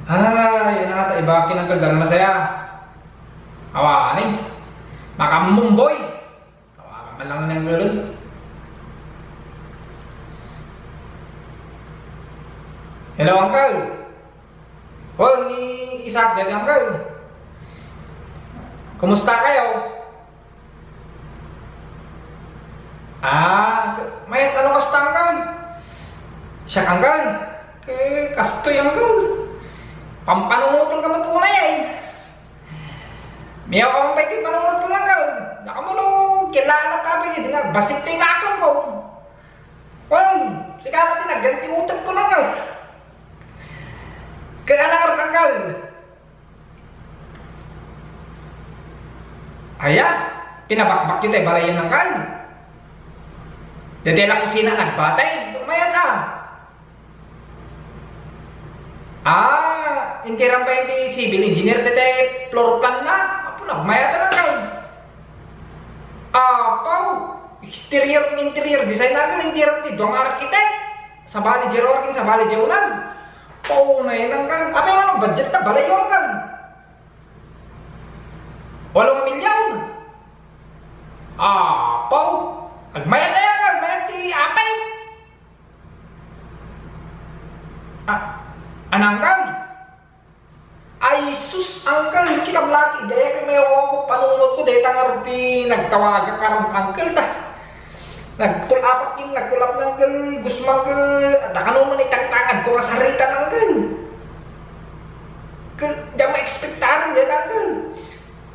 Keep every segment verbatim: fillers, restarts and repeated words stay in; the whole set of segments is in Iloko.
Ay, anata, ibakin ang kaldan masaya. Awanen. Makamumboy. Tawagan ka lang ng galon. Hello, Uncle. Oh, ni Isaac, dati, Uncle. Kumusta kayo? Ah, k-, mayat, ano kasta, Uncle? Siya, Uncle. K-, kastoy, Uncle. Pampanunutin ka matunay, eh. Miyaw ka pay ti panunot ko, Uncle. Dakamu no, kailangan ka pay, di nga, basik ti nakon ko. Well, sika na ti nagganti utot ko, Uncle. Kaya, Uncle. Aya, pinabakbak yu tay balay, Uncle. Dati lang kusina nagbatay. Mayat, ah. Ah, intiram pay ti civil engineer daytoy floor plan na. Apo, nagmayat, Uncle. Apaw, exterior and interior design, Uncle, intiram ti dua nga architect. Sabali diay ruar ken sabali diay unag. Paunay, Uncle. Apay man ang budget ta balay, Uncle? Walo nga milyon. Apaw, agmayat, Uncle, agmayat ti apay. Ah, ananggan? Ay, sus, Uncle, kitablaki, dayta ket may awangko panunot ko, dayta nga ti nagtawagan ka ron, Uncle, ta. Nagtul-apak ken, nagtul-ap ni Uncle Guzman ket, adda kano man itangtangad ko nga sarita, Uncle. Ket, diak maekspektaran, dayta, Uncle.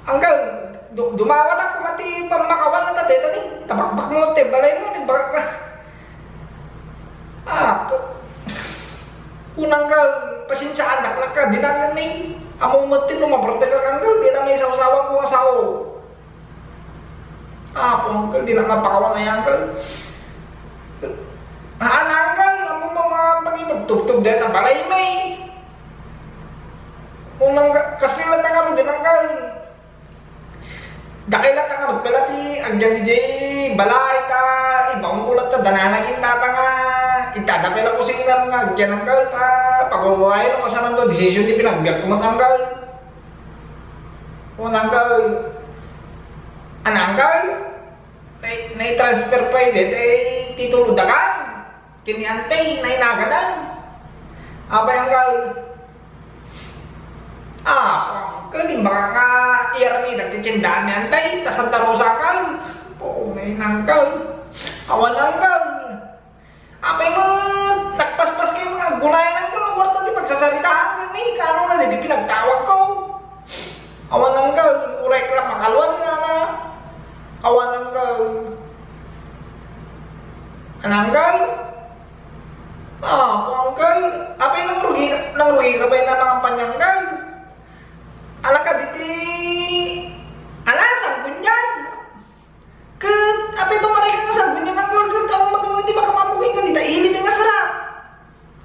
Uncle, du-, dumawat ako mati pammakawan na ta deta ni. Nabakbak mo, te, balay mo, ni baka ka. Ah, po. Unang, Uncle, pasensyaandak na ka, di na nga ni. Amo mo, te, no maporte ka, Uncle, di na may sawsawa ko nga sao. Ah, po, Uncle, di na mapakawan na yan, Uncle. Ah, na, Uncle, amo mo, mga pangitugtugtog deta balay mo, eh. Unang, Uncle, kasi lang na nga mo, di na, Uncle. Dakay latta nga rupela ti agyan idiay balay ta ibaon ko latta danana ken tata nga intada pay la kusina nga agyan, Uncle, ta pagwawayen no kasano ti desisyon ti panagbiag ko met, Uncle. Wen, Uncle. An, Uncle? Nai-, nai-transfer pay dayta ti titulo dakan. Ken ni Antay, nainaganan. Apay, Uncle? Ah, Uncle, imbagak nga iyarmidak ti tiendaan ni Antay, ta Santa Rosa, Uncle. Paunay, Uncle. Awan, Uncle. Apay met, nagpaspas kayo nga agunayan, Uncle, no kuarta ti pagsasaritaan, Uncle, ni kanona, di pinagtawag ko. Awan, Uncle, uray ka la makaluan nga na. Awan, Uncle. An, Uncle? Ah, Uncle, apay nangrugi ka, nangrugi ka pay na makampanya, Uncle? Ala ka diti, ala, sangkun diay. Ket, apay tumaray ka nga sangkun diay, Uncle, ket, awan man iti makamamugin ka dita, ili ti nga sara.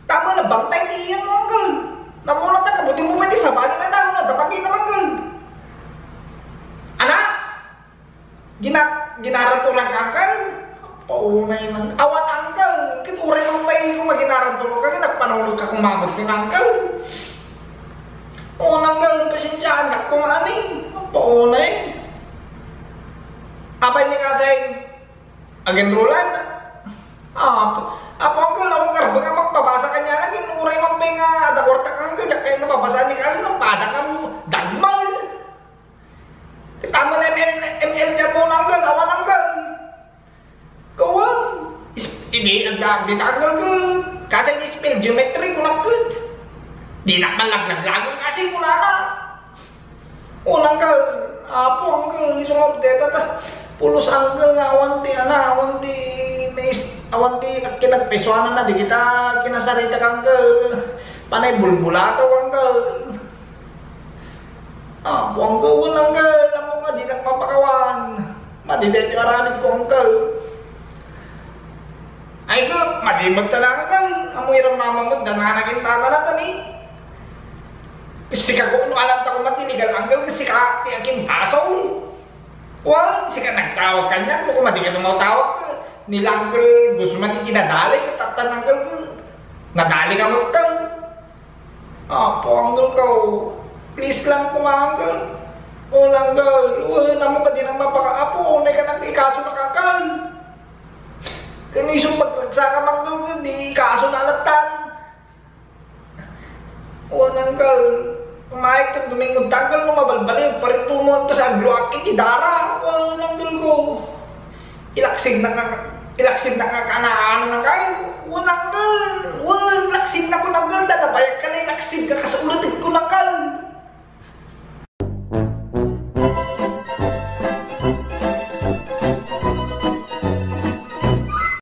Tama na, bantay ti iyan mo, Uncle. Namuna ta, kabuti mo man ti sabali nga tao na, dapat di na, Uncle. Anak? Gina-, ginaranturan ka, Uncle? Paunay, Uncle. Awan, Uncle. Ket uray man pay ko nga ginaranturan ka, ket nagpanunot ka kumamot ni Uncle. O, Uncle, pasensiaan, dak ko nga ani. Paunay. Apay ni kasay, agenrulan. Apo, apo, Uncle, awan karbeng a magpabasa kaniana, ket uray man pay nga adda kuartak, Uncle, diak kayat nga babasaan ni kasay, napadak nga mo, dagmay. Ket aman M L, M L ti apona, Uncle, awan, Uncle. Gawan. Is-, idi, agda-, agdita, Uncle, ket kasay ni spell geometry, kunak ket. Dinak man laglaglagon kasi, kunana. Wen, Uncle, apo, Uncle, isungab deta ta. Pulos, Uncle, nga awan ti, ana, awan ti, nais-, awan ti kinagpisuanan na, di kita kinasarita, Uncle. Panay bulbulataw, Uncle. Ah, Uncle, wen, Uncle, ammo nga dinak mapakawan. Madi daytoy aramid ko, Uncle. Ay, ko, madi met ta la, Uncle. Ammo iram mama met, danana ken tata na tani. Sika ko, no, alam ta ko matiligal, Uncle, sika ti akin basol. Wen, sika nagtawag kaniak, no, ko madi ka tumatawag, ni Uncle Guzman, ti kinadali, ket tattan, Uncle, nadali ka met, Uncle. Apo, uncle ko. Please lang koma, uncle. O, uncle. Wen, ammom kadi nga mapakaapo. Nay ka nang ikaso na, uncle. Kano isu pagragsak, uncle, di ikaso na lattan. Wen, uncle. Umayag to Domingo, uncle, no mabalbaliw, paritumo to sa agluak iti dara. Wen, uncle ko. Ilaksid na nga, ilaksid na nga kanaan na kayo. Wen, uncle. Wen, ilaksid na ko, uncle, ta napay